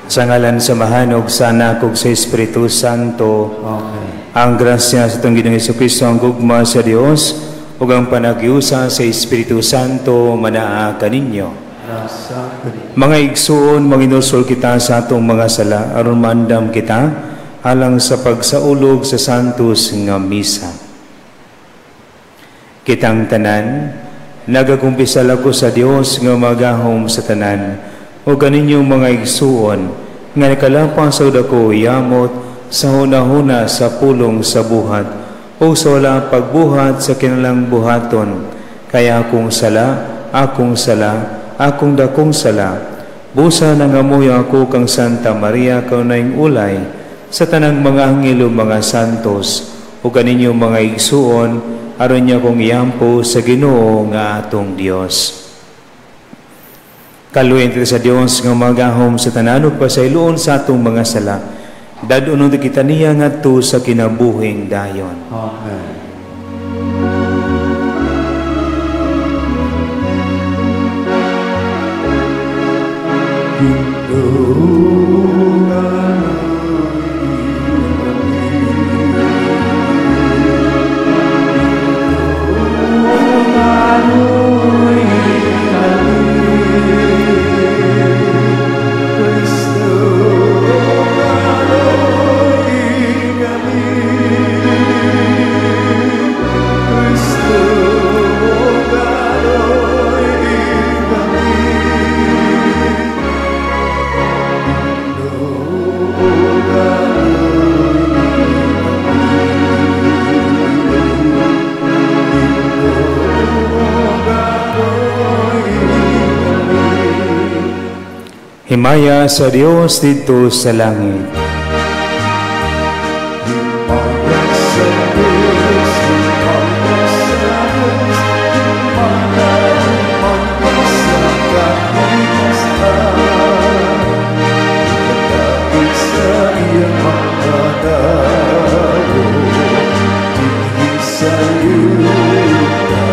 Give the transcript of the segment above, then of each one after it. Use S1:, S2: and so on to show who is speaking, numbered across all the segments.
S1: Sa ngalan sa Amahan ug sa Anak ug sa Espiritu Santo.
S2: Amen.
S1: Ang grasya sa atong Ginoong Hesukristo, ang gugma sa Dios ug ang panaghiusa sa Espiritu Santo manaa kaninyo.
S2: Nasa kanino.
S1: Mga igsuon, manginulsol kita sa atong mga sala aron maandam kita alang sa pagsaulog sa Santos nga Misa. Kitang tanan, nagakumpisal ako sa Dios nga magahom sa tanan, o kaninyong mga igsuon, nga nakalapas sa dako yamot sa hunahuna, sa pulong, sa buhat, o sa wala pagbuhat sa kinalang buhaton, kay akong sala, akong sala, akong dakong sala. Busa nangamuyo ako kang Santa Maria, kaunahing ulay, sa tanang mga anghel ug mga santos, o kaninyong mga igsuon, aron niya kong iampo sa Ginoo nga atong Dios. Kaluoyan kita sa Dios nga magahom sa tanan ug pasayloon sa atong mga sala. Dad-onon kita niya ngadto sa kinabuhing dayon.
S2: Amen.
S1: Himaya sa Dios didto sa langit.
S2: Himaya sa Diyos, himaya sa Diyos, himaya, himaya sa kataas-an. Ikadaig sa iyang mga tawo, dinhi sa yuta.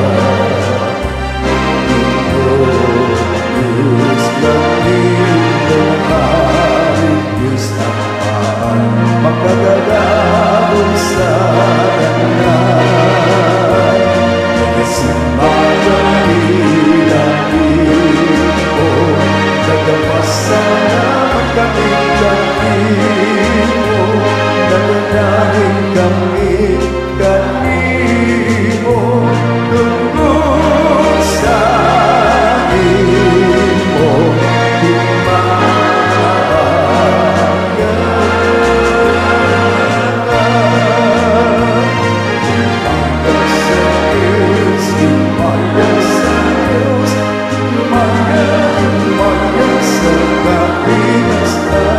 S2: Diyos langit, Diyos Amahan, makagagahom sa tanan. Nagasimba kami mo, nagapasalamat kami kanimo, naganahin kami kanimo, tungod sa imo himaga. Himaya sa Diyos, himaya sa Diyos, himaya, himaya sa kataas-an.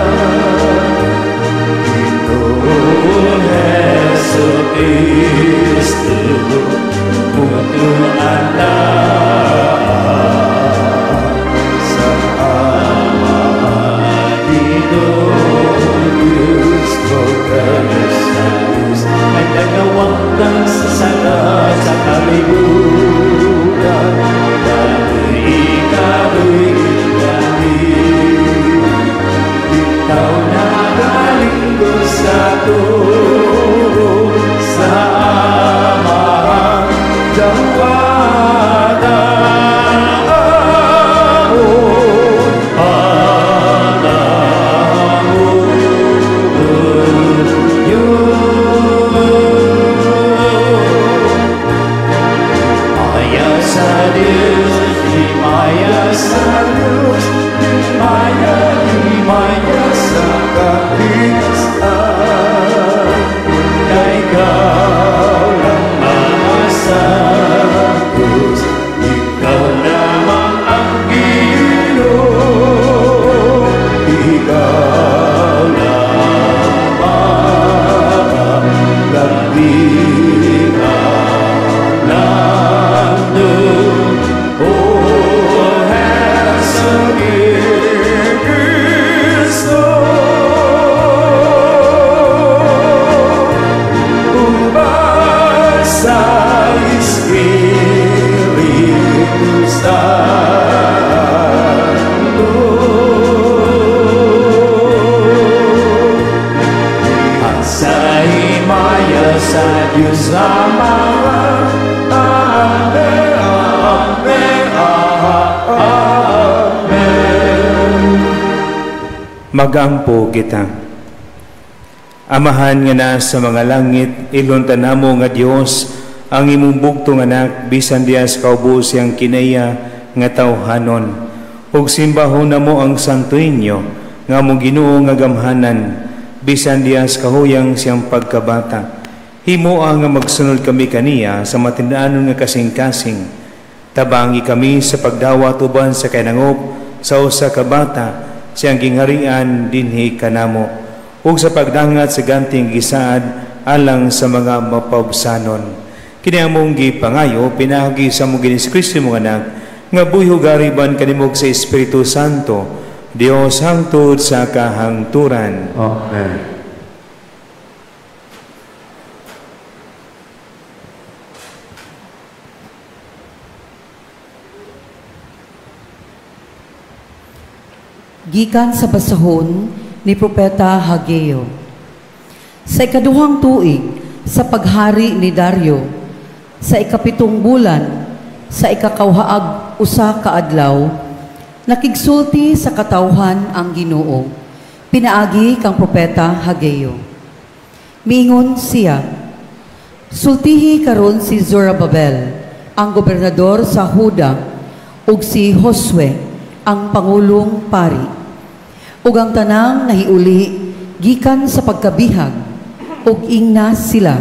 S2: Ginoong Hesu Kristo, Putra Allah, sa Ama Diyos ko sa Diyos, ay nagawangkang sa sala sa kalibutan, dahil ika'y langit. Ikaw nakalingkod sa turo sa Amahang Diwata. Amon, Amon, Diyos. Himaya sa Diyos, himaya sa Diyos, himaya, himaya sa kataas-an. Sa Diyos Amahan. Amen, Amen, Amen.
S1: Magampo kita. Amahan nga naa sa mga langit, iluntan namo nga Dios ang imong bugtong anak bisan diha sa kaubos siyang kinaiya nga tawhanon. Ug simbahon namo ang santo inyo nga among Ginoo nga gamhanan bisan diha sa kahuyang siyang pagkabata. Himoa nga magsunod kami kaniya sa matindaanon nga kasing-kasing. Tabangi kami sa pagdawat uban sa kainangop sa usa ka bata siyang gingharian dinhi kanamo, ug sa pagdangat sa ganting gisaad alang sa mga mapaubsanon. Kini among gipangayo pinaagi sa among Ginoong Kristo imong anak nga buhi ug gariban kanimo sa Espiritu Santo, Dios hangtod sa kahangturan.
S2: Amen.
S3: Gikan sa basahon ni Propeta Hageo. Sa ikaduhang tuig sa paghari ni Dario, sa 7 bulan, sa ikakawhaag usa ka adlaw, nakigsulti sa katawhan ang Ginoo, pinaagi kang Propeta Hageo. Miingon siya, sultihi karon si Zorobabel, ang gobernador sa Huda, ug si Josue, ang pangulong pari, ug ang tanang nahiuli gikan sa pagkabihag, ug ingna sila.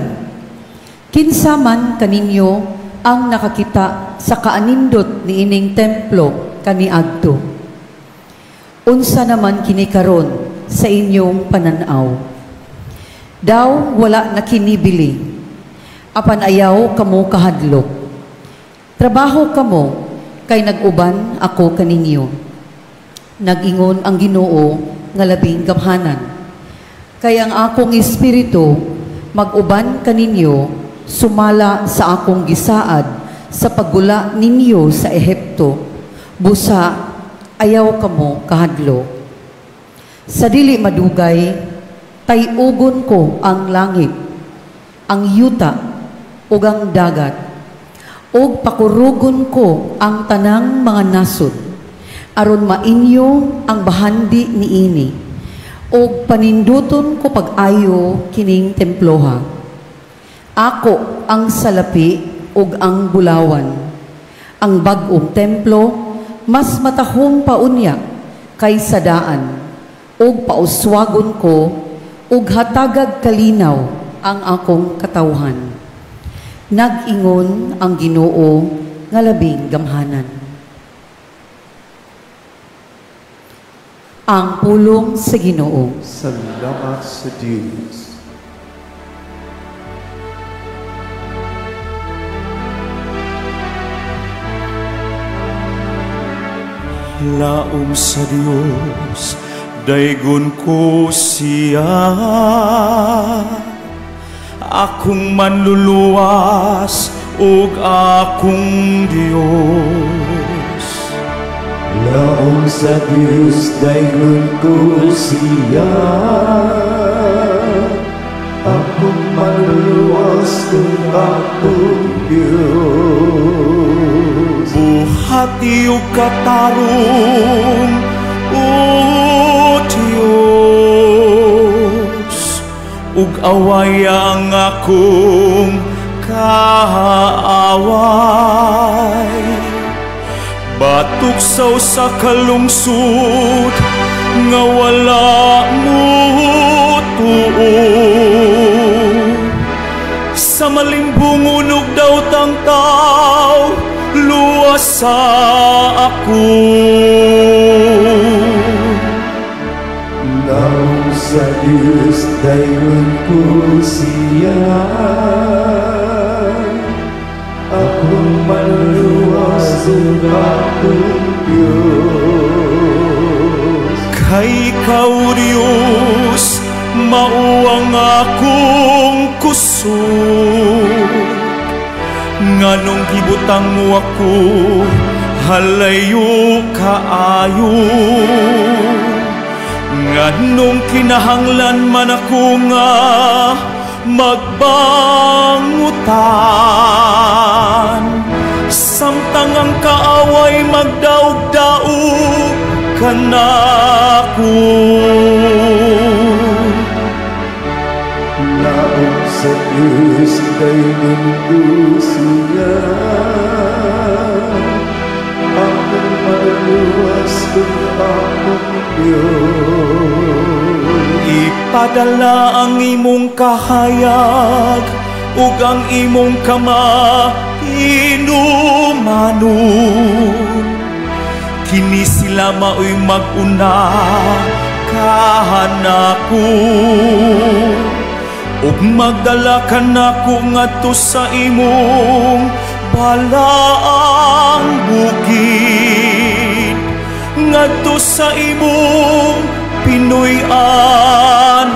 S3: Kinsa man kaninyo ang nakakita sa kaanindot niining templo kaniadto? Unsa naman kini karon sa inyong pananaw? Daw wala na kinibili, apan ayaw kamo kahadlok. Trabaho kamo, kay nag-uban ako kaninyo. Nag-ingon ang Ginoo nga labing gamhanan. Kay ang akong espiritu mag-uban kaninyo sumala sa akong gisaad sa paggula ninyo sa Ehipto. Busa ayaw kamo kahadlok. Sa dili madugay, tayugon ko ang langit, ang yuta, ug ang dagat, ug pakurugon ko ang tanang mga nasod, aron mainyo ang bahandi niini, ug paninduton ko pag-ayo kining temploha. Ako ang salapi ug ang bulawan. Ang bag-ong templo mas matahom pa unya kaysa daan, ug pauswagon ko ug hatagag kalinaw ang akong katawhan. Nag-ingon ang Ginoo nga labing gamhanan. Ang pulong sa Ginoo.
S2: Salamat sa Diyos.
S4: Laom sa Diyos, daygon ko siya. Akong manluluwas ug akong Diyos.
S2: Laom sa Diyos, daygon ko siya. Akong manluluwas ug akong Diyos.
S4: Buhati ug katarong, O Diyos, ug away ang akong kaaway. Batuksaw sa kalungsod nga wala mo tuo, sa malimbong unog daw tangtaw, luwas sa ako.
S2: Laom sa Diyos, dayon ko siya. Akong manluluwas ug akong Diyos.
S4: Kay ikaw, Diyos, mao ang akong kusog. Nganong gibutang mo ako, halayo kaayo. Nganong kinahanglan man ako nga magbangutan, samtang ang kaaway magdaog-daog kanako.
S2: Laom sa Diyos, dayon ko siya, akong maluluwas ug akong Diyos.
S4: Ipadala ang imong kahayag ug ang imong kama hinumanon. Kini sila mao'y mag-una kanako, ug magdala kanako ngadto sa imong balaang bukid, ngadto sa imong Pinoy-anan.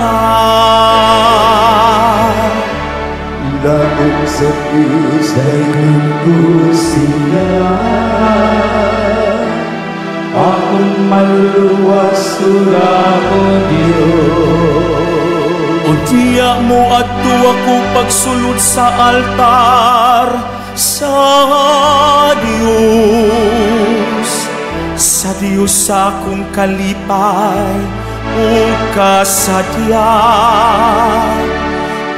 S2: Laom sa Diyos, dayon ko siya, akong maluluwas ug akong Diyos.
S4: Unya mo adto ako pagsulod sa altar sa Dios, sa Dios sa akong kalipay ug kasadya.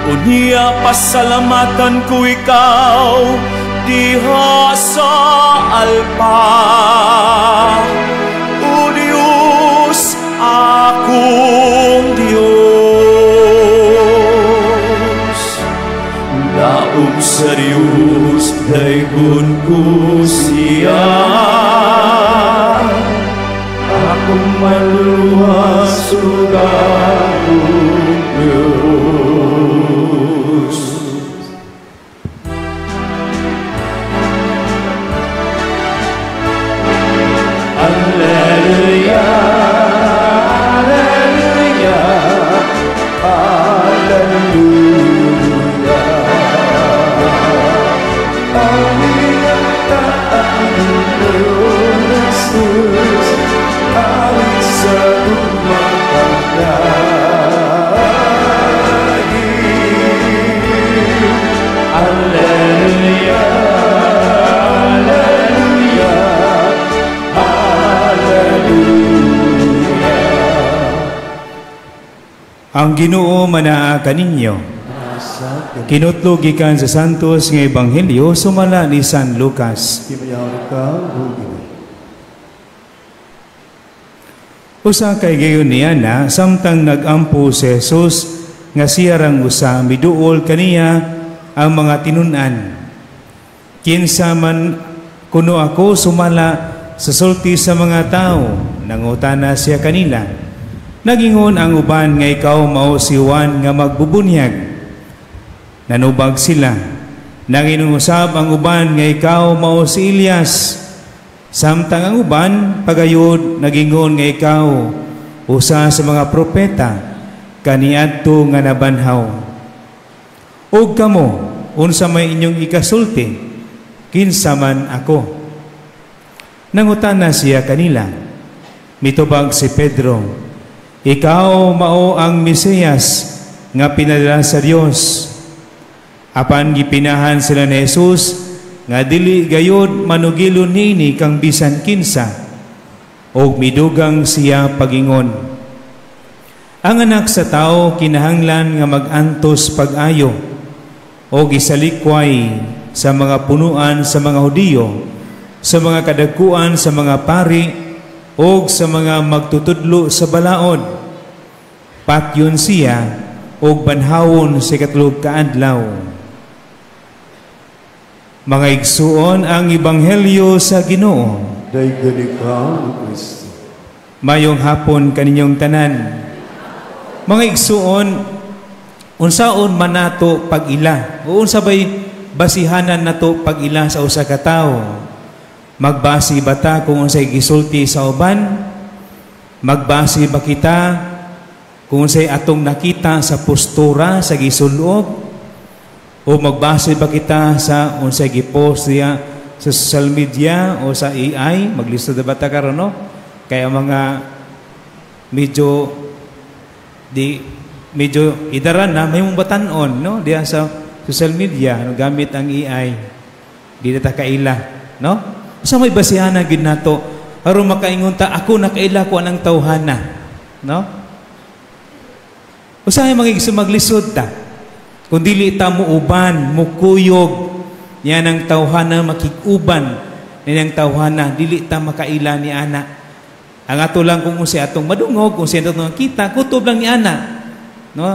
S4: Unya pasalamatan ko ikaw diha sa alpa. O Dios, akong Dios. Laom sa Dios, daygon ko siya,
S2: akong maluluwas ug akong Diyos. Alleluia, Alleluia, Alleluia. Awit ang Ginoong Jesus, awit sa gugma Alleluia, Alleluia, Alleluia.
S1: Ang Ginoo manaa kaninyo. Kinutlo gikan sa Santos nga Ebanghelyo sumala ni San Lucas.
S2: Himayaon ka, O Ginoo.
S1: Usa kay gayon niya na samtang nagampo si Jesus nga siya rang usa miduol kaniya ang mga tinun-an. Kinsa man kuno ako sumala sa sulti sa mga tao, nangutana siya kanila. Nagingon ang uban nga ikaw mao si Juan nga magbubunyag. Nanubag sila. Nanginungusab ang uban nga ikaw mao si Elias. Samtang ang uban pagayod nagingon nga ikaw usa sa mga propeta kaniadto nga nabanhaw. Og kamo unsa may inyong ikasulti, kinsa man ako? Nangutana siya kanila. Mitubag si Pedro, ikaw mao ang Mesiyas nga pinadala sa Dios. Apan gipinahan sila ni Jesus nga dili gayod manugilon niini kang bisan kinsa, og midugang siya pagingon. Ang anak sa tao kinahanglan nga mag-antos pag-ayo og isalikway sa mga punuan sa mga Hudiyo, sa mga kadagkuan sa mga pari, og sa mga magtutudlo sa balaod. Patyon siya og banhawon sa ikatlog kaadlaw. Mga igsuon, ang ebanghelyo sa Ginoo.
S2: Daygon ikaw, Kristo.
S1: Mayong hapon kaninyong tanan. Mga igsuon, unsaon man nato pag-ila o unsa bay basihanan nato pag-ila sa usa ka tawo? Magbasi ba ta kung unsay gisulti sa uban? Magbasi ba kita kung unsay atong nakita sa postura sa gisulob? O magbase ba kita sa unsay gipost niya sa social media o sa AI? Maglisto na ba ta karon, no? Kaya mga medyo di medyo idaran na may mong batan-on, no, diha sa social media, no, gamit ang AI. Di na ta kaila, no? Sa may basihan gid nato aron makaingon ta, ako nakaila ko anang tawhana, no? Usahay mga igsoon, maglisod ta kung dili ta muuban, mukuyog niyan ang tawhana, makig-uban niyang tawhana, dili ta makaila ni ana. Ang ato lang kung unsay atong madungog, kung unsay atong kita, kutob lang ni ana, no?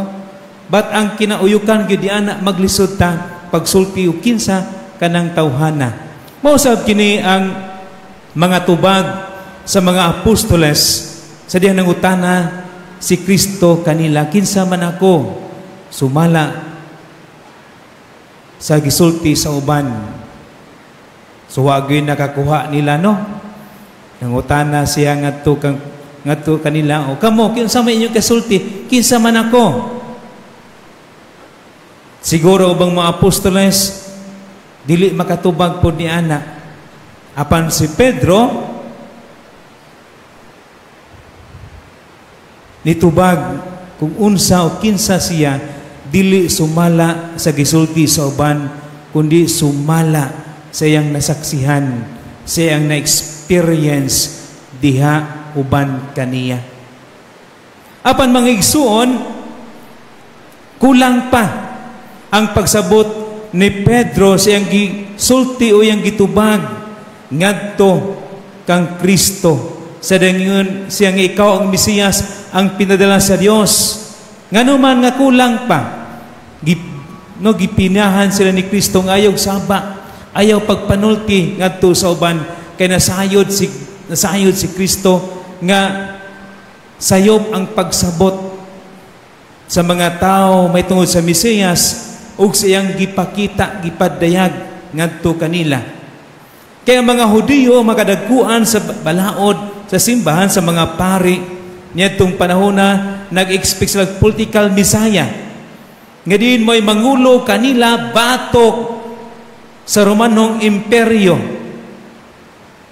S1: But ang kinauyukan gyud ni ana, maglisod ta pagsulti og kinsa kanang tawhana. Mao sab kini ang mga tubag sa mga apostoles sa dihang nangutana si Kristo kanila, kinsa man ako, sumala sa gisulti sa uban. So wa gyud nakakuha nila, no? Nangutana siya ngadto kanila, o kamo, kinsa man inyong kasulti, kinsa man ako? Siguro ubang mga apostoles dili makatubag pod ni ana. Apan si Pedro nitubag kung unsa o kinsa siya, dili sumala sa gisulti sa uban, kundi sumala sa iyang nasaksihan, sa iyang na-experience diha uban kaniya. Apan mga igsuon, kulang pa ang pagsabot ni Pedro sa iyang gisulti o iyang gitubag ngadto kang Kristo. Sa dangon siyang ikaw ang Mesiyas, ang pinadala sa Dios. Ngano man nga kulang pa, no, gipinahan sila ni Kristo nga ayaw saba, ayaw pagpanulti ngadto sa uban, kay nasayod si Kristo nga sayop ang pagsabot sa mga tao may tungod sa Mesiyas ug siyang gipakita, gipadayag ngadto kanila. Kaya mga Hudiyo makadagkuan sa balaod sa simbahan sa mga pari niadtong panahon na nag-expect sila political Messiah. Nga diin mo'y mangulo kanila batok sa Romanong Imperyo.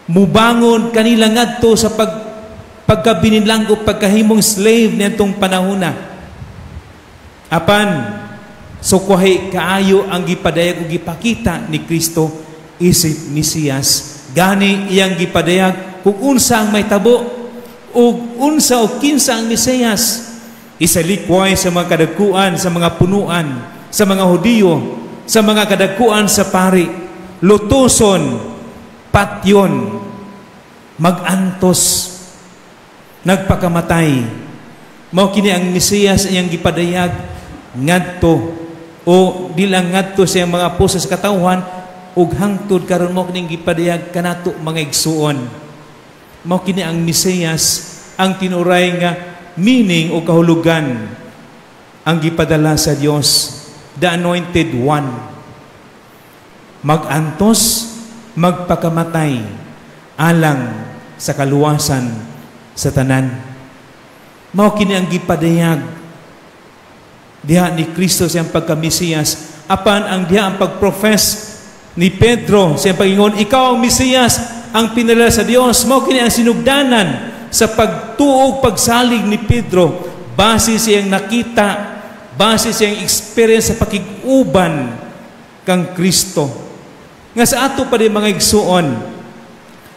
S1: Mubangon kanila ngadto sa pagkabinilang o pagkahimong slave niadtong panahon na. Apan sukwahi kaayo ang gipadayag o gipakita ni Kristo isip Mesiyas. Gani iyang gipadayag kung unsa ang mahitabo o unsa o kinsa ang Mesiyas. Isalikway sa mga kadagkuan, sa mga punuan, sa mga Hudiyo, sa mga kadagkuan sa pari, lutuson, patyon, magantos, nagpakamatay. Mao kini ang Mesiyas iyang gipadayag ngadto o dilang ngadto sa iyang mga apostol sa katawhan ug hangtod karon mao kining gipadayag kanato mga igsuon. Mao kini ang Mesiyas, ang tinuray nga meaning o kahulugan ang gipadala sa Dios, the anointed one. Magantos, magpakamatay alang sa kaluwasan sa tanan. Mao kini ang gipadayag diha ni Kristo siyang pagka-Mesiyas. Apan ang diha ang pagprofess ni Pedro siyang pagingon, ikaw ang Mesiyas, ang pinadala sa Dios. Mao kini ang sinugdanan sa pagtuog, pagsalig ni Pedro, base siyang nakita, base siyang experience sa pakig-uban kang Kristo. Nga sa ato pa din mga igsuon,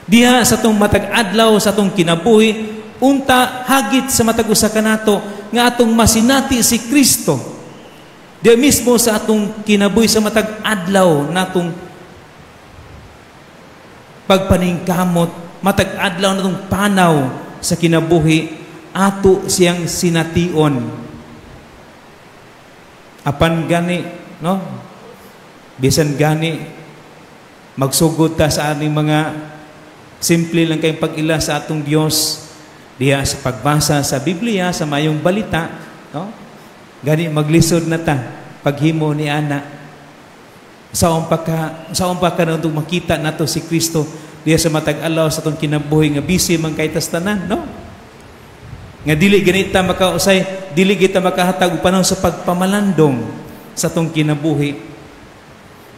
S1: diha sa atong matag adlaw, sa atong kinabuhi, unta hagit sa matag usa kanato nga atong masinati si Kristo. Diha mismo sa atong kinabuhi sa matag adlaw natong pagpaningkamot, matag adlaw natong panaw sa kinabuhi, ato siyang sination. Apan gani, no? Bisan gani magsugod ta sa ating mga simple lang kayong pag-ila sa atong Dios diha sa pagbasa sa Biblia, sa mayong balita, no? Gani maglisod na ta paghimo ni ana. Saon pa ka natong makita nato si Kristo diha sa matag adlaw sa atong kinabuhi nga busy man kay tas tanan, no? Nga dili ganita makausay, dili kita makahatag og panahon sa pagpamalandong sa atong kinabuhi.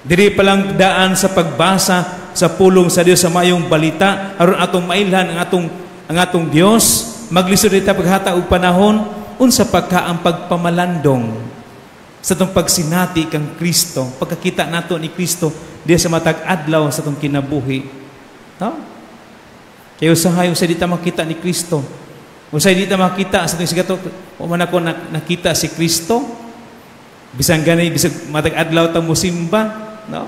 S1: Diri pa lang daan sa pagbasa sa pulong sa Dios sa mayong balita aron atong mailhan ang atong Dios. Maglisod ita paghatag og panahon
S4: Unsa pa ka ang pagpamalandong sa atong pagsinati kang Kristo, pagkakita nato ni Kristo diha sa matag adlaw sa atong kinabuhi. No? Kaya usahay usay di ta makita ni Kristo. Usay di ta makita sa atong sigato, wa man ako nakita si Kristo. Bisan gani bisag matag adlaw ta mosimba, no?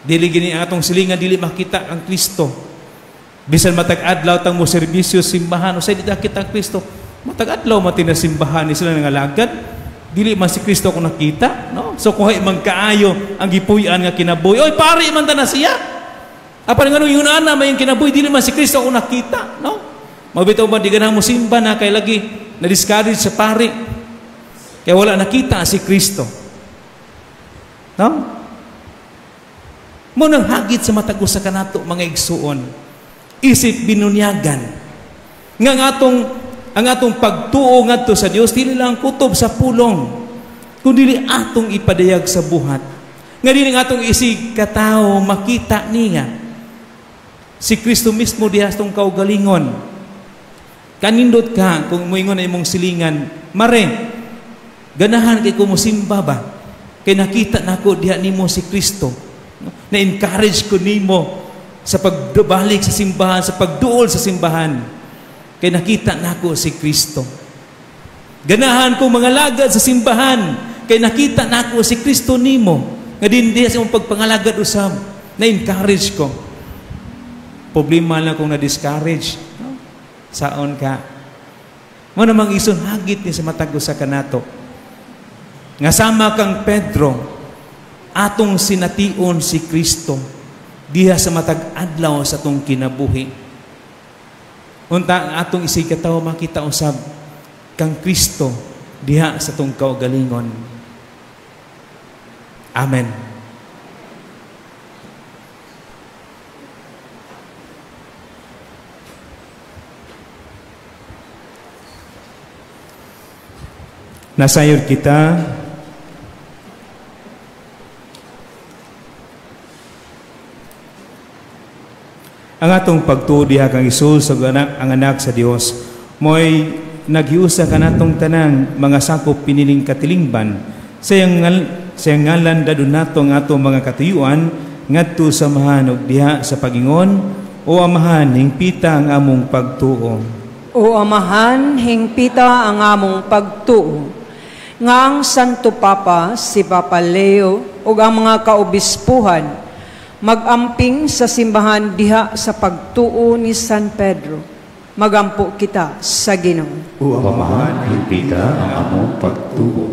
S4: Dili gini ang atong silingan, dili makita ang Kristo. Bisan matag adlaw tang mo serbisyo simbahan, usay di ta kita ang Kristo. Matag adlaw matinasimbahan ni sila nangalagad, dili man si Kristo ako nakita, no? So kuhay man kaayo ang gipuy-an nga kinabuhi. Oy, pari man ta na siya. Apan nganong ingon ana may kinabuhi, dili man si Kristo ako nakita, no? Mabitaw ba di ganahan mo simba na kay lagi na discourage sa pari. Kaya wala nakita si Kristo. No? Mo nang hagit sa matag usa kanato mga igsuon. Isip binunyagan nga ang atong pagtuo ngadto sa Dios dili lang kutob sa pulong, kundi atong ipadayag sa buhat. Nga dili ang atong isig katawo makita niya si Kristo mismo diha sa atong kaugalingon. Kanindot ka kung moingon na imong silingan, mare, ganahan kay ko mosimba ba? Kay nakita nako diha nimo si Kristo. Na-encourage ko nimo sa pagbalik sa simbahan, sa pagduol sa simbahan. Kay nakita nako si Kristo. Ganahan ko mangalagad sa simbahan, kay nakita nako si Kristo nimo. Nga din diha sa imong pagpangalagad usab, na-encourage ko. Problema lang kung na-discourage. No? Saon ka. Mo namang ison hagit ni sa matag usa kanato. Nga sama kang Pedro, atong sination si Kristo diha sa matag adlaw sa atong kinabuhi. Unta ang atong isig katawo makita usab kang Kristo diha sa atong kaugalingon. Amen. Nasayod kita ang atong pagtuo diha kang Hesus ug ang anak sa Dios, mo'y naghiusa kanatong tanang mga sakop piniling katilingban sa iyang ngalan dadon nato ang atong mga katuyuan ngadto sa Amahan ug diha sa pagingon, O Amahan, hingpita ang among pagtuo.
S5: O Amahan, hingpita ang among pagtuo. Nga ang Santo Papa, si Papa Leo, ug ang mga kaobispuhan, magamping sa simbahan diha sa pagtuo ni San Pedro. Magampo kita sa Ginoo.
S2: O Amahan, hingpita ang among pagtuo.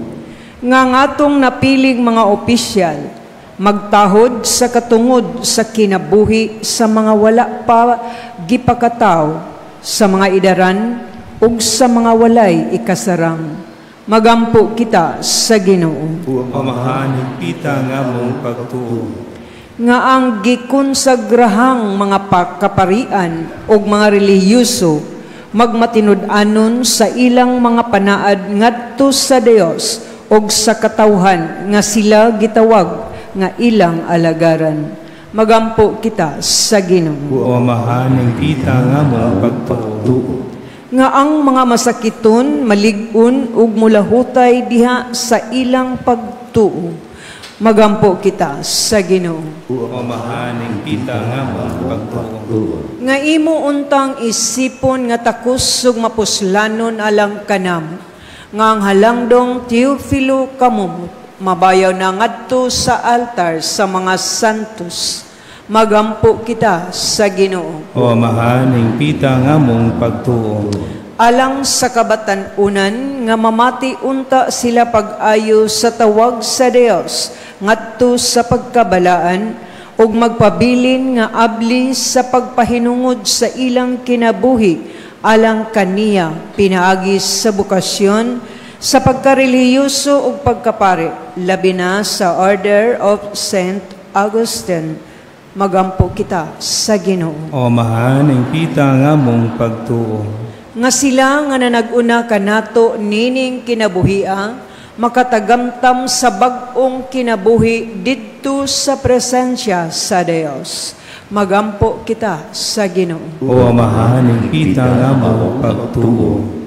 S5: Nga ang atong napiling mga opisyal, magtahod sa katungod sa kinabuhi sa mga wala pa gipakataw, sa mga idaran ug sa mga walay ikasarang. Magampo kita sa Ginoo.
S2: O Amahan,
S1: hingpita ang among pagtuo.
S5: Nga ang gikonsagrahang mga kaparian ug mga relihiyoso magmatinud-anon sa ilang mga panaad ngadto sa Dios ug sa katawhan nga sila gitawag nga ilang alagaran. Magampo kita sa Ginoo.
S1: O Amahan, hingpita ang among pagtuo.
S5: Nga ang mga masakiton malig-on ug mulahutay diha sa ilang pagtuo. Magampo kita sa Ginoo.
S1: O Amahan, hingpita ang among pagtuo.
S5: Nga imo untang isipon nga takos ug mapuslanon alang kanamo, nga ang halangdong Teofilo Camomot mabayaw na ngadto sa altar sa mga santos. Magampo kita sa Ginoo.
S1: O Amahan, hingpita ang among pagtuo.
S5: Alang sa kabatan-unan nga mamati unta sila pag-ayo sa tawag sa Dios ngadto sa pagkabalaan ug magpabilin nga abli sa pagpahinungod sa ilang kinabuhi alang kaniya pinaagi sa bukasyon sa pagkarelihiyoso ug pagkapari, labi na sa Order of Saint Augustine. Magampo kita sa Ginoo.
S1: O Amahan, hingpita ang among pagtuo.
S5: Nga sila nga nanag-una kanato nining kinabuhia, makatagamtam sa bag-ong kinabuhi didto sa presensya sa Dios. Magampo kita sa Ginoo.
S1: O Amahan, hingpita ang among pagtuo.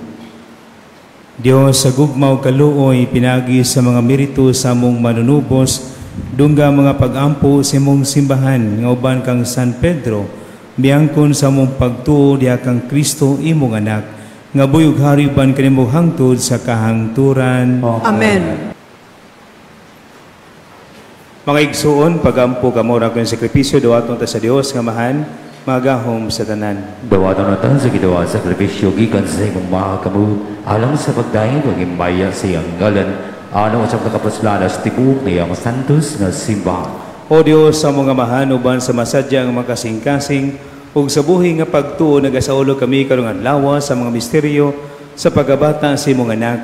S1: Dios sa gugma ug kaluoy pinagi sa mga merito sa among manunubos, dungga mga pag-ampo sa imong simbahan nga uban kang San Pedro, miangkon sa among pagtuo diha kang Kristo imong anak, nga buyog hari uban kanimo hangtod sa kahangturan.
S5: Amen.
S1: Mga igsuon, pagampo kamo ra akong sakripisyo, duwaton ta sa Dios nga Amahan, magahom sa tanan.
S2: Dawaton na ta sa Ginoo ang sakripisyo gikan sa imong mahakamot alang sa pagdayeg ug himaya sa iyang ngalan alang sa pagkakapuslanas tibuok niyang santos nga simbahan.
S1: O Dios sa among Amahan, uban sa masadya ang mga kasing-kasing ug sa buhi nga pagtuo nagasaulo kami karong adlaw sa mga misteryo sa pagabata sa imong anak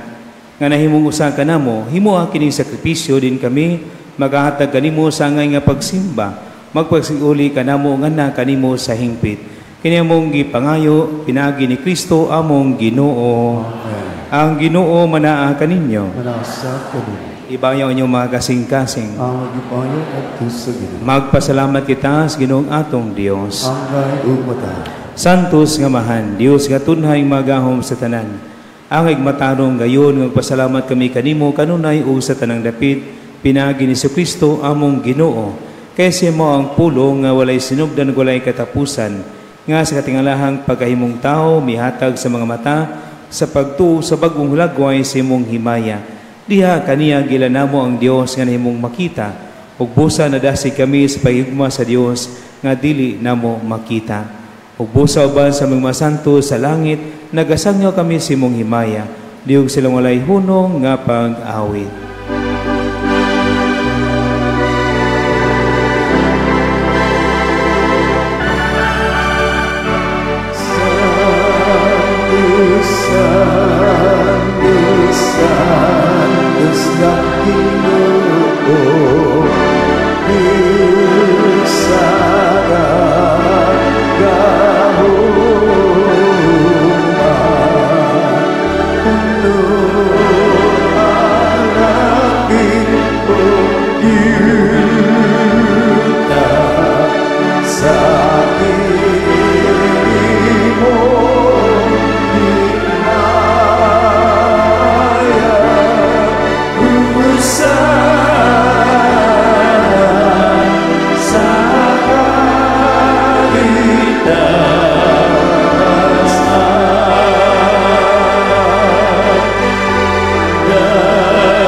S1: nga nahimong usa kanamo, himoa kining sakripisyo din kami magahatag kanimo sa angay nga pagsimba, magpagsiuli kanamo nga na kanimo sa hingpit. Kini among gipangayo pinaagi ni Kristo among Ginoo.
S6: Amen.
S1: Ang Ginoo manaa kaninyo.
S6: Manasa kanimo.
S1: Ibayaw inyong mga kasing-kasing.
S6: Ang gipayo adto sa Ginoo.
S1: Magpasalamat kita sa Ginoong atong Dios.
S6: Angay ug mata.
S1: Santos nga Amahan, Dios nga tunhay magahom sa tanan. Angay matarong gayon magpasalamat kami kanimo kanunay ug sa tanang dapit pinaagi ni Kristo among Ginoo. Kaysa mo ang pulong nga walay sinugdan walay katapusan, nga sa katingalahang pagkahimong tao mihatag sa mga mata sa pagtuo sa bag-ong hulagway sa imong himaya. Diha kaniya gilanamo ang Dios nga nahimong makita ug busa nadasig kami sa paghigugma sa Dios nga dili namo makita. Ug busa uban sa mga santo sa langit nagasangyo kami sa imong himaya, diog silang walay hunong nga pag-awit.
S2: Santos nga Ginoo, bisa gahuma, puno ang langit ug yuta sa imong himaya. Hosana sa kalitasan.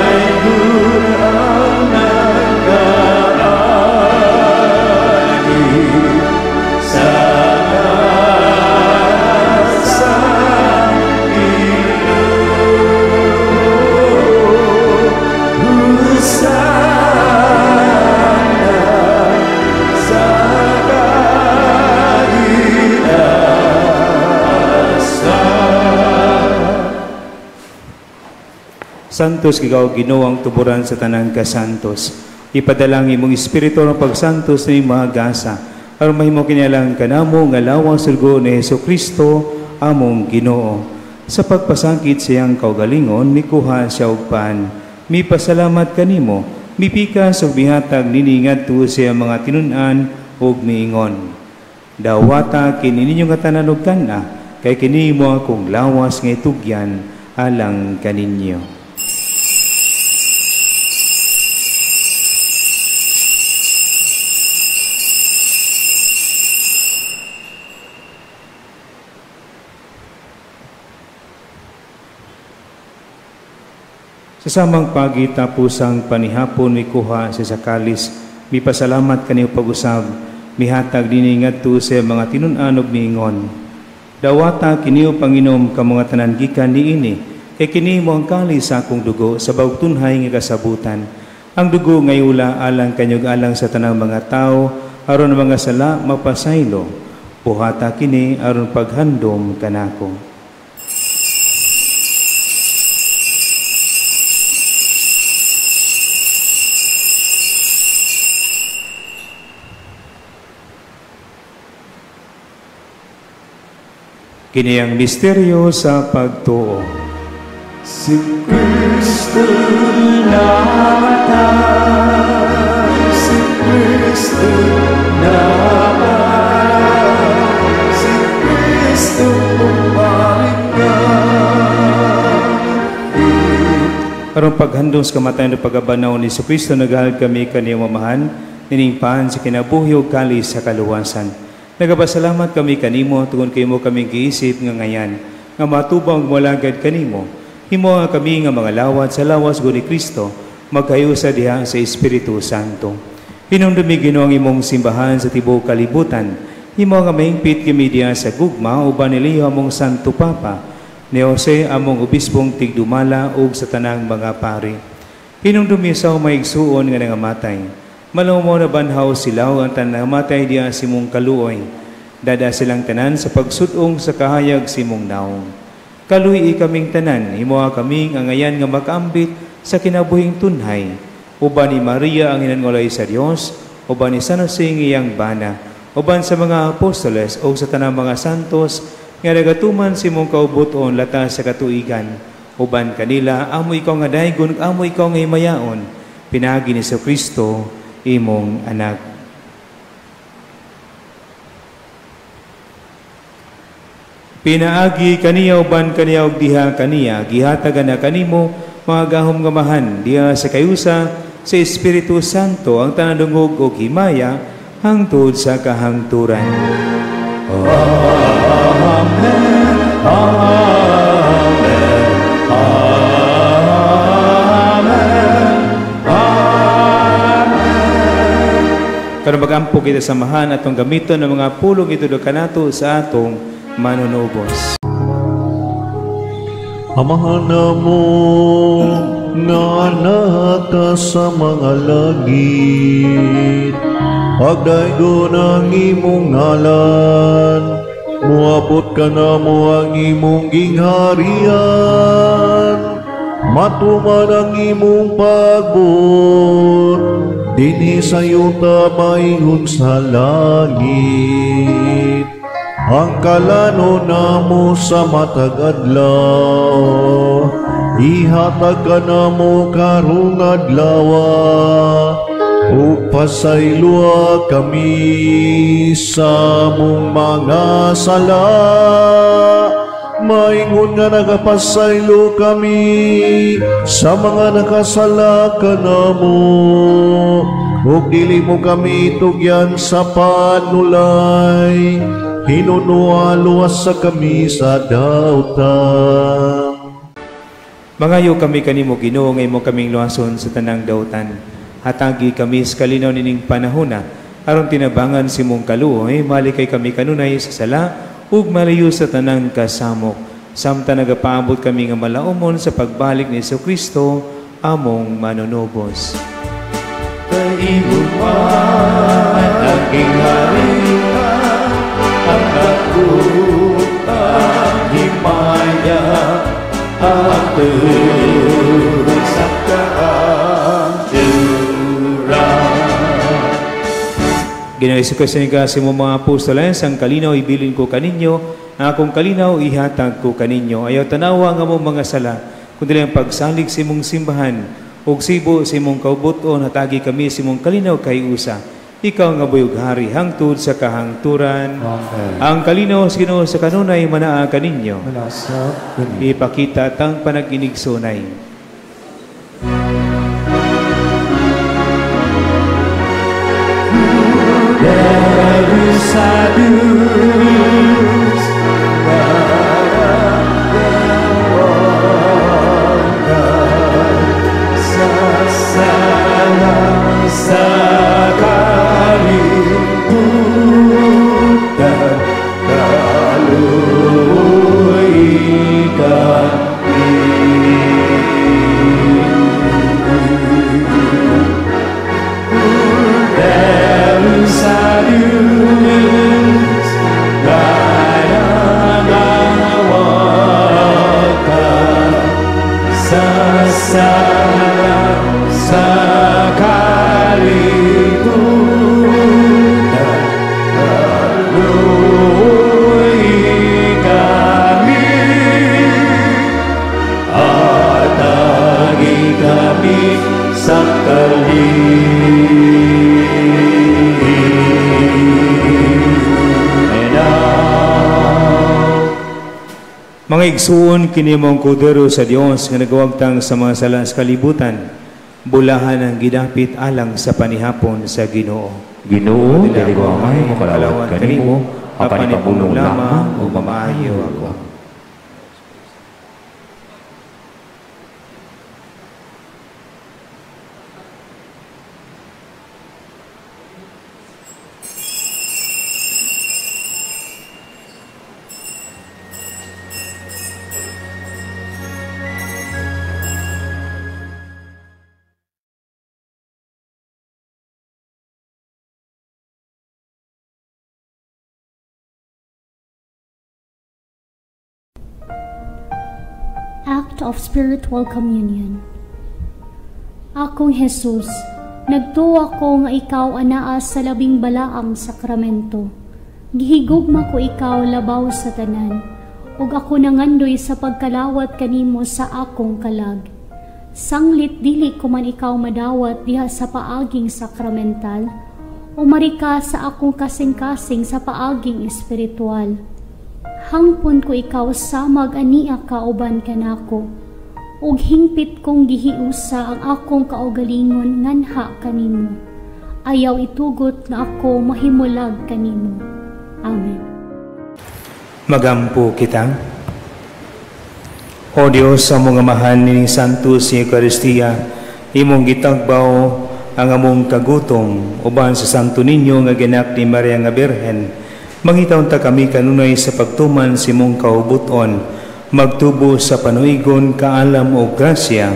S2: Daygon ang nagaagi sa ngalan sa Ginoo. Hosana sa kalitasan.
S1: Santos ikaw Ginoo ang tuburan sa tanang kasantos. Ipadala ang imong espiritu ng pagsantos ni mga gasa aron mahimo kinialang kanamo nga lawas ug dugo ni Hesukristo among Ginoo. Sa pagpasakit siyang kaugalingon mikuha siya og pan, mipasalamat kanimo, mipikas ug mihatag nini ngadto sa iyang mga tinun-an ug miingon: Dawata kini ninyo nga tanan og kan-a, kay kini mo akong lawas nga itugyan alang kaninyo. Sa samang pagi tapos ang panihapon mikuha siya sa kalis, mipasalamat kaniyo pag-usab, mihatag dinhi ngadto sa mga tinun-an ug miingon: Dawata kiniyo panginom ka mga tanan gikan niini, kay kini mo ang kalis sa akong dugo sa bagong tunhay nga kasabutan. Ang dugo ngayula alang kanyog alang sa tanang mga tao aron ang mga sala mapasaylo. Buhata kini aron paghandom kanako. Kini ang misteryo sa pagtuo.
S2: Si Kristo namatay, si Kristo namatay, si Kristo bumalik na.
S1: Aron paghandong sa kamatayon ug pagabanaw ni Jesucristo, naghalad kami kaniyang mamahan, nining paan sa kinabuhi ug kalis sa kaluwasan. Nagapasalamat kami kanimo tungod kay mo kaming giisip nga ngayan, nga matubang molagad kanimo. Himo nga kami nga mga lawat sa lawas gud ni Kristo, magkayusa diha sa Espiritu Santo. Hinumdumi Ginoo ang imong simbahan sa tibuok kalibutan. Himo nga mahingpit kami diha sa gugma uban ni Leo among Santo Papa, ni Jose among obispong tigdumala ug sa tanang mga pari. Hinumdumi sa maigsuon nga nangamatay. Malawmo na banhaw sila ang tanang nangamatay diha sa imong kaluoy. Dada silang tanan sa pagsudong sa kahayag sa imong naong. Kaluoy kaming tanan, himoa kaming angayan nga makaambit sa kinabuhing tunhay. Uban ni Maria ang hinangolay sa Dios, uban ni San Jose ang iyang bana, uban sa mga apostoles o sa tanang mga santos nga nagatuman sa imong kaubuton lata sa katuigan. Uban kanila, amo ikaw nga daygon, amo ikaw nga himayaon, pinaagi ni Jesucristo, imong anak. Pinaagi kaniya uban kaniya og diha kaniya, gihatagan na kanimo mga gahom nga mahan diha sa kayusa sa Espiritu Santo ang tanan dungog og himaya hangtod sa kahangturan.
S7: Amen. Amen. Amen. Amen.
S1: Karon magampo kita samahan atong gamiton ng mga pulong itudlo kanato sa atong manunubos.
S6: Amahan namo nga naka sa mga langit, pagdaygon ang imong ngalan, muabot ka namo ang imong gingharian, matuman ang imong pagbuot, dinhi sa yuta maingon sa langit. Ang kalano namo sa matag adlaw, ihatag ka namo karong adlaw, ug pasayloa kami sa among mga sala, maingon nga nagapasaylo kami sa mga nakasala kanamo, ug dili mo kami tugyan sa panulay, hinunoa luwas sa kami sa dautan.
S1: Mangayo kami kanimo Ginoo nga imo kaming luwason sa tanang dautan. Hatagi kami sa kalinaw nining panahona aron tinabangan sa imong kaluoy, malikay kami kanunay sa sala ug malayo sa tanang kasamok. Samtang nagapaabot kami nga malaumon sa pagbalik ni Jesucristo among manunubos.
S7: Kay imo man ang gingharian, ang dakutang himaya, ang tuod sa kaanturan.
S1: Ginoo Jesucristo, sa imong mga apostoles, ang kalinaw ibilin ko kaninyo, ang akong kalinaw ihatag ko kaninyo. Ayaw tanawa ang among mga sala, kundi ang pagsalig sa imong simbahan, ug sibo sa imong kaubuton, hatagi kami sa imong kalinaw kay usa. Ikaw nga buyog hari hangtod sa kahangturan.
S6: Amen.
S1: Ang kalinaw sa Ginoo sa kanunay manaa kaninyo. Ipakita tang panag-inigsunay.
S7: Sa Diyos, sa sala sa kalibutan, kaluoy kami. Dahil sa Diyos, nangangawa sa sala sa kalibutan, kaluoy kami, atagi kami sa kalinaw.
S1: Mga igsuon, kini mong kordero sa Dios nga nagawagtang sa mga sala sa kalibutan, bulahan ang gidapit alang sa panihapon sa Ginoo.
S2: Ginoo, dili ko angay mokalawat kanimo, apan ipamulong lamang ug mamaayo ako.
S8: Act of Spiritual Communion. Akong Jesus, nagtuwa ko nga ikaw anaa sa labing balaang sakramento. Gihigugma ko ikaw labaw sa tanan, ug ako nangandoy sa pagkalawat kanimo sa akong kalag. Sanglit dili ko man ikaw madawat diha sa paaging sakramental, umari ka sa akong kasing-kasing sa paaging espiritual. Hangpon ko ikaw samag ania kauban kanako, ug hingpit kong gihiusa ang akong kaugalingon nganha kanimo. Ayaw itugot nga ako mahimulag kanimo. Amen.
S1: Magampo kita. O Dios, sa among Amahan nining Santos sa Eucharistia, imong gitagbaw ang among kagutom uban sa Santo Niño nga ginak ni Maria nga Birhen. Mangitaon ta kami kanunay sa pagtuman sa imong kaubuton, magtubo sa panuigon, kaalam o grasya,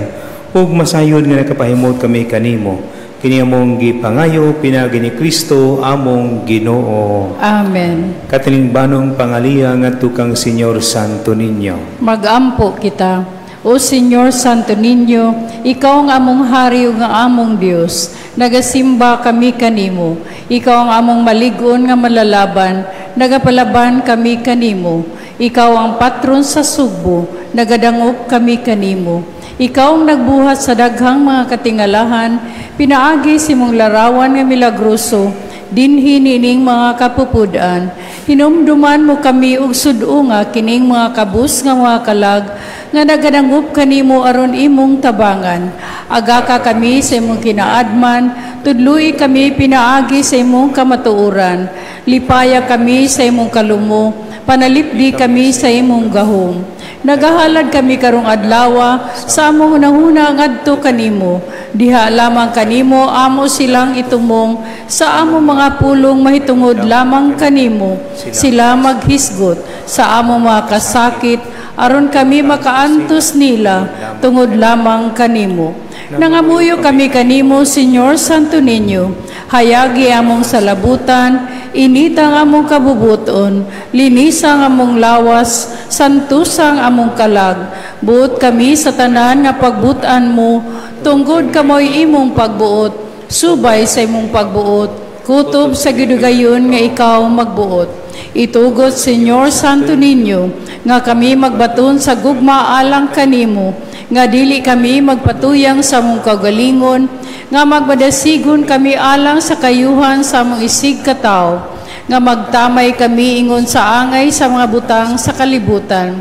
S1: ug masayod nga nakapahimot kami kanimo. Kini among gipangayo pinaagi ni Kristo among Ginoo.
S9: Amen.
S1: Katilingbanong pangaliya ngadto kang Señor Santo Niño.
S9: Magampo kita. O Señor Santo Niño, ikaw ang among hari ug ang among Dios. Nagasimba kami kanimo. Ikaw ang among malig-on nga malalaban. Nagapalaban kami kanimo. Ikaw ang patron sa Sugbo. Nagadangop kami kanimo. Ikaw ang nagbuhat sa daghang mga katingalahan. Pinaagi sa imong larawan nga milagroso. Dinhi nining mga kapupud-an. Hinumduman mo kami og sud-o nga kining mga kabus nga mga kalag nga nagadangup kanimo aron imong tabangan. Agaka kami sa imong kinaadman, tudloi kami pinaagi sa imong kamatuoran. Lipaya kami sa imong kalumo, panalipdi kami sa imong gahom. Nagahalad kami karong adlawa sa among hunahuna ngadto kanimo. Diha lamang kanimo amo silang itumong, sa among mga pulong mahitungod lamang kanimo. Sila maghisgot sa among mga kasakit, aron kami makaantos nila tungod lamang kanimo. Nangamuyo kami kanimo, Señor Santo Niño. Hayagi among salabutan, inita ang among kabubuton, linisa ang among lawas, santusa ang among kalag. Buot kami sa tanan nga pagbutan mo, tunggod kamoy imong pagbuot, subay sa imong pagbuot, kutob sa gidugayon nga ikaw magbuot. Itugot, Señor Santo Niño, nga kami magbaton sa gugma alang kanimo, nga dili kami magpatuyang sa among kagalingon, nga magmadasigon kami alang sa kayuhan sa among isig katawo, nga magtamay kami ingon sa angay sa mga butang sa kalibutan.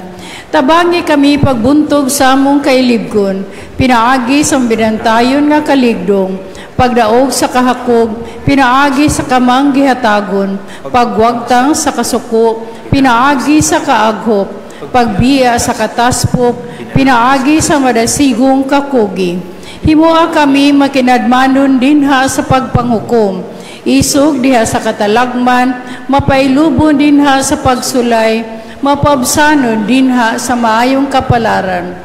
S9: Tabangi kami pagbuntog sa among kailibgon, pinaagi sa binantayon nga kaligdong, pagdaog sa kahakog, pinaagi sa kamang gihatagon, pagwagtang sa kasuko, pinaagi sa kaaghop, pagbiya sa kataspok, pinaagi sa madasigong kakugi. Himoa kami makinadmanon dinha sa pagpanghukom, isog diha sa katalagman, mapailubon dinha sa pagsulay, mapabsanon dinha sa maayong kapalaran.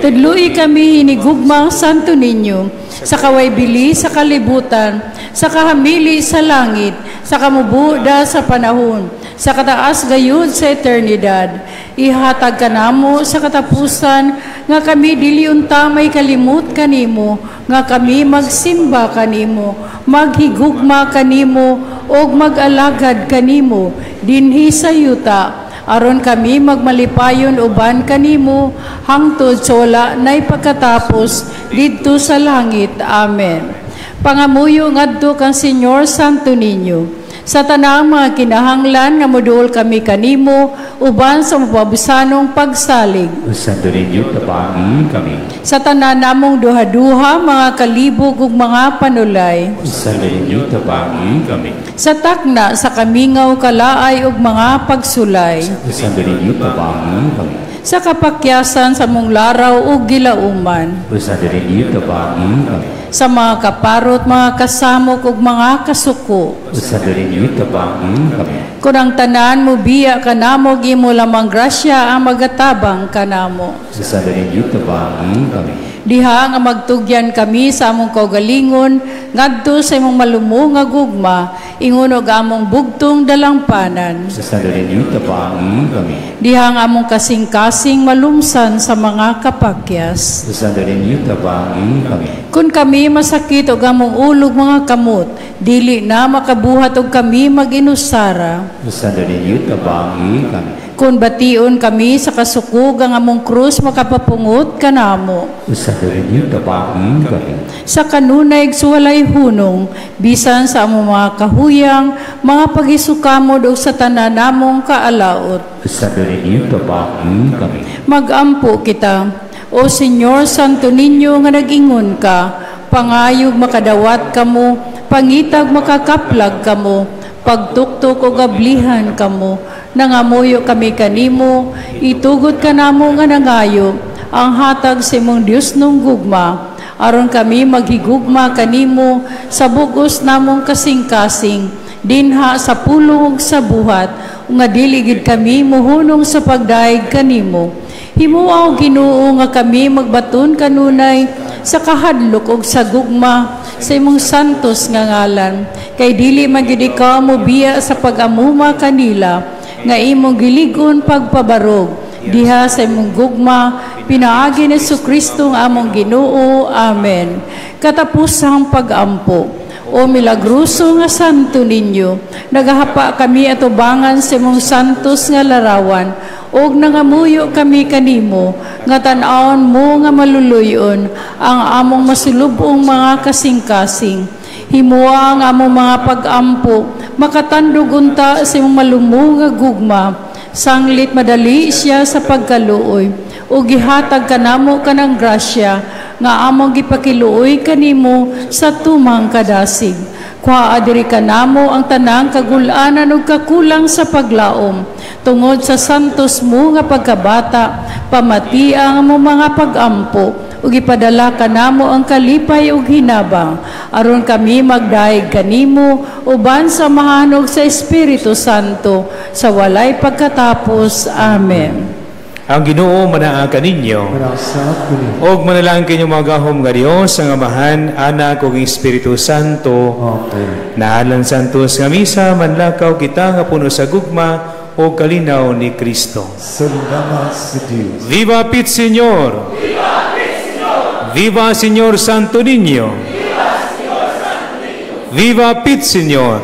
S9: Tudloi kami hinigugmang Santo Niño, sa kawaybili sa kalibutan, sa kahamili sa langit, sa kamubuda sa panahon, sa kataas gayud sa eternidad. Ihatag kanamo sa katapusan nga kami dili unta may kalimut kanimo, nga kami magsimba kanimo, maghigugma kanimo ug mag-alagad kanimo dinhi sa yuta, aron kami magmalipayon uban kanimo hangtod sa wala nay pagkatapos didto sa langit. Amen. Pangamuyo ngadto kang Señor Santo Niño. Sa tanang mga kinahanglan nga moduol kami kanimo uban sa mapabusanong pagsalig.
S2: Santo Niño, tabangi kami.
S9: Sa tanan namong duha-duha, mga kalibog ug mga panulay.
S2: Santo Niño, tabangi kami.
S9: Sa takna sa kamingaw, kalaay ug mga pagsulay.
S2: Santo Niño, tabangi kami.
S9: Sa kapakyasan sa mong laraw ug gilauman.
S2: Santo Niño, tabangi kami.
S9: Sa mga kaparot, mga kasamok ug mga kasuko.
S2: Santo Niño, tabangi kami.
S9: Kun ang tanan mo biya kanamo, imo lamang grasya ang magatabang kanamo.
S2: Santo Niño, tabangi kami.
S9: Diha nga magtugyan kami sa among kaugalingon ngadto sa imong malumo nga gugma, ingon og among bugtong dalangpanan.
S2: Santo Niño, tabangi kami.
S9: Diha nga among kasing-kasing malumsan sa mga kapakyas.
S2: Santo Niño, tabangi kami.
S9: Kun kami masakit og among ulog mga kamot, dili na makabuhat og kami mag-inusara.
S2: Santo Niño, tabangi kami.
S9: Kun bation kami sa kasukog, ang among krus makapapungot kanamo.
S2: Santo Niño, tabangi kami.
S9: Sa kanunay walay hunong, bisan sa among mga kahuyang, mga pagisukamod ug sa tanan namong kaalaot.
S2: Santo Niño, tabangi kami.
S9: Magampo kita. O Señor Santo Niño nga nag-ingon ka, pangayog makadawat kamo, pangitag makakaplag kamo, pagtuktok og ablihan kamo, nangamuyo kami kanimo, itugot kanamo nga nangayo ang hatag sa imong Dios nung gugma, aron kami maghigugma kanimo sa bugos namong kasing-kasing, dinha sa pulong ug sa buhat, nga dili gid kami muhunong sa pagdayeg kanimo. Himoa, o Ginoo, nga kami magbaton kanunay sa kahadlok ug sa gugma sa imong santos nga ngalan, kay dili man gid ikaw mobiya sa pag-amuma kanila nga imong gilig-on pagpabarog diha sa imong gugma, pinaagi ni Kristo nga among Ginoo. Amen. Katapusang pag-ampo. O milagroso nga Santo Niño, nagahapa kami atubangan sa imong santos nga larawan ug nangamuyo kami kanimo nga tan-awon mo nga maluluyon ang among masulubong mga kasing-kasing. Himoa ang among mga pag-ampo makatandog unta sa imong malumo nga gugma, sanglit madali siya sa pagkaluoy, ug gihatag kanamo kanang grasya nga among gipakiluoy kanimo sa tumang kadasig. Kuhaa diri kanamo ang tanang kagul-anan ug kakulang sa paglaom. Tungod sa santos mo nga pagkabata, pamatia ang among mga pag-ampo ug ipadala kanamo ang kalipay ug hinabang, aron kami magdayeg kanimo uban sa Amahan ug sa Espiritu Santo sa walay pagkatapos. Amen.
S1: Ang Ginoo manaa kaninyo. Og manalangin kinyo magahom nga Dios ang Amahan, Anak ug Espiritu Santo.
S6: Amen.
S1: Naalan santos nga misa, manlakaw kita nga puno sa gugma o kalinaw ni Kristo.
S6: Salamat sa Dios.
S1: Viva Pit Señor! Viva Pit Señor! Viva Señor Santo Niño! Viva Señor Santo Niño! Viva Pit Señor!